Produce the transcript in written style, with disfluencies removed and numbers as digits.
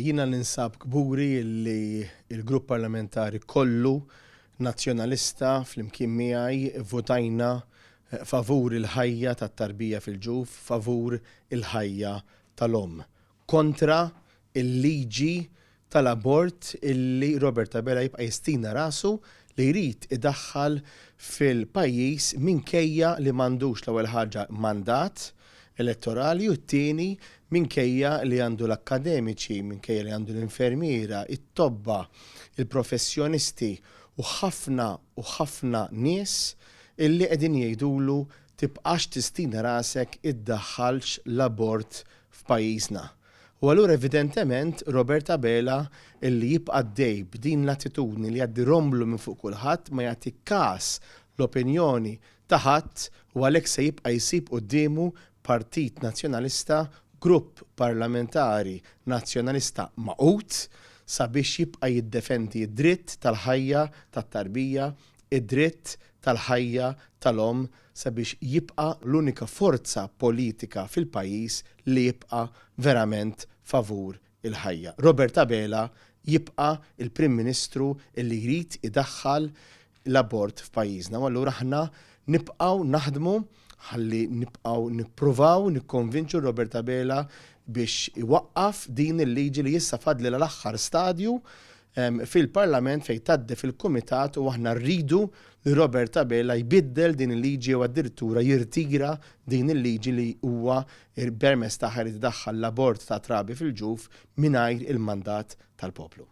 Jiena ninsab kburi li l-Grupp Parlamentari kollu Nazzjonalista flimkien miegħi vvotajna favur il-ħajja tat-tarbija fil-ġuf, favur il-ħajja tal-omm. Kontra l-liġi tal-abort illi Robert Abela jibqa' jistina rasu li jrid idaħħal fil-pajjiż minkejja li m'għandux l-ewwel ħaġa mandat elettorali u t-tieni minkejja li għandu l-akkademiċi, minkejja li għandu l-infermiera, it-tobba, il-professjonisti u ħafna u ħafna nies illi qegħdin jgħidulu tibqax tistina rasek iddaħħalx l-abort f'pajjiżna. U allura evidentement Robert Abela illi jibqa' għaddej b'din l-attitudni li jgħaddi romblu minn fuq kulħadd ma jagħti kas l-opinjoni ta' ħadd u għalhekk se jibqa' jsib quddiemu Partit Nazzjonalista, grupp parlamentari Nazzjonalista magħqud sabiex jibqa' jiddefendi d-dritt tal-ħajja tat-tarbija, id-dritt tal-ħajja tal-omm sabiex jibqa' l-unika forza politika fil-pajjiż li jibqa' verament favur il-ħajja. Robert Abela jibqa' il-Prim Ministru li jrid idaħħal l-abort f'pajjiżna u allura aħna nibqgħu naħdmu ħalli nibqgħu nippruvaw nikkonvinċu Robert Abela biex iwaqqaf din il-liġi li issa fadlilha l-aħħar stadju fil-Parlament fejn tgħaddi fil-Kumitat u aħna rridu li Robert Abela jbiddel din il-liġi jew addirittura jirtira din il-liġi li huwa permezz tagħha jrid idaħħal l-abort ta' trabi fil-ġuf mingħajr il-mandat tal-poplu.